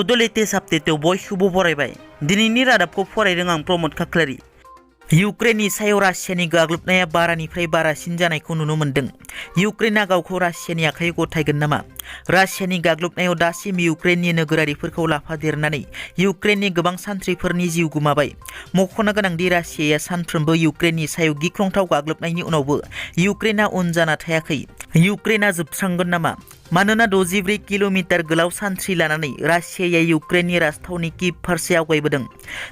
Bodo latest आपडेटआव बयखौबो बरायबाय। दिनैनि रादाबखौ फरायदों आं प्रमोद खाख्लारि। इउक्रेननि सायाव रासियानि गाग्लोबनाया बारानिफ्राय बारासिन जानायखौ नुनो मोन्दों। इउक्रेनआ गावखौ रासियानि आखायाव गथायगोन नामा? रासियानि गाग्लोबनायाव दासिम इउक्रेननि नोगोरारिफोरखौ लाफादेरनानै इउक्रेननि गोबां सान्थ्रिफोरनि जिउ गोमाबाय। मख'नो गोनांदि रासियाया सानफ्रोमबो इउक्रेननि सायाव गिख्रंथाव गाग्लोबनायनि उनावबो इउक्रेनआ उन जाना थायाखै। इउक्रेनआ जोबस्रांगोन नामा? मानोना 64 किल'मिटार गोलाव सान्थ्रि लानानै रासियाया इउक्रेननि राजथावनि किभ फारसे आवगायबोदों।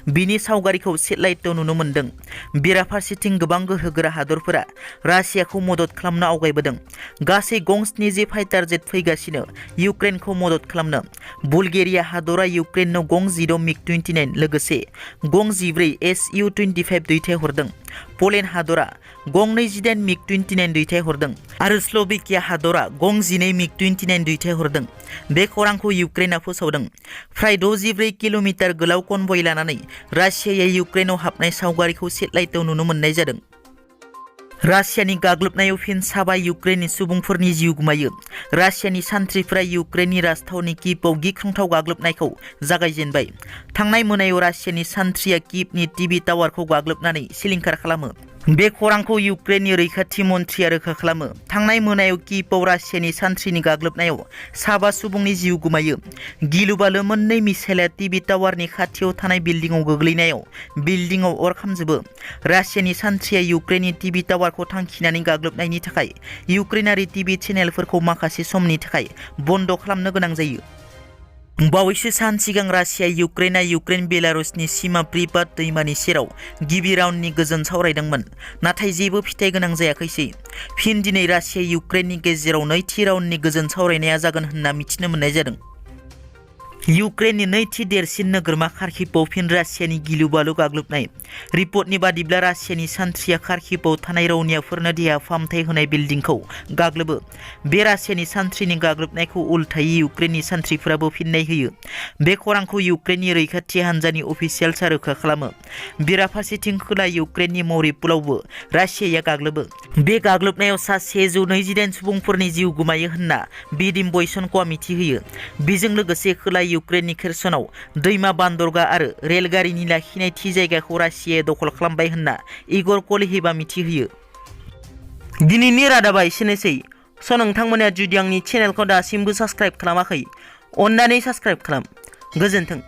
बिनि सावगारिखौ सेटेलाइटआव नुनो मोन्दों। बेराफारसेथिं गोबां गोहोगोरा हादरफोरा रासियाखौ मदद खालामनो आवगायबोदों। गासै गं 7 फाइटार जेट फैगासिनो इउक्रेनखौ मदद खालामनो। बुलगेरिया हादरा इउक्रेननो गं 10 मिग-29 लोगोसे गं 14 Su-25 दैथायहरदों। पलेन्ड हादरा गं 28 मिग-29 दैथायहरदों आरो स्ल'वेकिया हादरा गं 12 मिग-29 दैथायहरदों। बे खौरांखौ इउक्रेनआ फोसावदों। फ्राय 64 किल'मिटार गोलाव कनभय लानानै रासियाया इउक्रेनाव हाबनाय सावगारिखौ सेटेलाइटआव नुनो मोननाय जादों। रासियानि गाग्लोबनायाव फिन साबा इउक्रेननि सुबुंफोरनि जिउ गोमायो। रासियानि सान्थ्रिफ्रा इउक्रेननि राजथावनि किभआव गिख्रंथाव गाग्लोबनायखौ जागायजेनबाय। थांनाय मोनायाव रासियानि सान्थ्रिया किभनि टिभि टावारखौ गाग्लोबनानै सिलिंखार खालामो। बे खौरांखौ इउक्रेननि रैखाथि मन्थ्रिया रोखा खालामो। थांनाय मोनायाव किभआव रासियानि सान्थ्रिनि गाग्लोबनायाव साबा सुबुंनि जिउ गोमायो। गिलु-बालु मोननै मिसाइलआ टिभि टावारनि खाथियाव थानाय बिल्डिंआव गोग्लैनायाव बिल्डिंआव अर खामजोबो। रासियानि सान्थ्रिया इउक्रेननि टिभि टावारखौ थांखिनानै गाग्लोबनायनि थाखाय इउक्रेनारि टिभि चेनेलफोरखौ माखासे समनि थाखाय बन्द खालामनो गोनां जायो। बावैसो सान सिगां रासिया इउक्रेन बेलारुसनि सीमा प्रिपाद दैमानि सेराव गिबि राउन्डनि गोजोन सावरायदोंमोन, नाथाय जेबो फिथाइ गोनां जायाखैसै। फिन दिनै रासिया इउक्रेननि गेजेराव नैथि राउन्डनि गोजोन सावरायनाया जागोन होनना मिथिनो मोननाय जादों। इउक्रेननि नैथि देरसिन नोगोरमा खार्किभआव फिन रासियानि गिलु-बालु गाग्लोबनाय। रिपर्टनि बादिब्ला रासियानि सान्थ्रिया खार्किभआव थानाय रौनियाफोरनो देहा फाहामथाय होनाय बिल्डिंखौ गाग्लोबो। बे रासियानि सान्थ्रिनि गाग्लोबनायखौ उल्थायै इउक्रेननि सान्थ्रिफोराबो फिननाय होयो। बे खौरांखौ इउक्रेननि रैखाथि हान्जानि अफिसियेल्सआ रोखा खालामो। बेराफारसेथिं खोला इउक्रेननि मरिउपलावबो रासियाया गाग्लोबो। बे गाग्लोबनायाव सा 128 सुबुंफोरनि जिउ गोमायो होनना बिदिम बयसनक'आ मिथिहोयो। बेजों लोगोसे खोला इउक्रेननि खेरसनाव दैमा बान्दरगाह आरो रेलगारिनि लाखिनाय थि जायगाखौ रासियाया दखल खालामबाय होनना इगोर कलेहिभआ मिथिहोयो। दिनैनि रादाबा एसेनोसै। नोंथांमोना जुदि आंनि चेनेलखौ दासिमबो साबस्क्राइब खालामाखै, अन्नानै साबस्क्राइब खालाम। गोजोन्थों।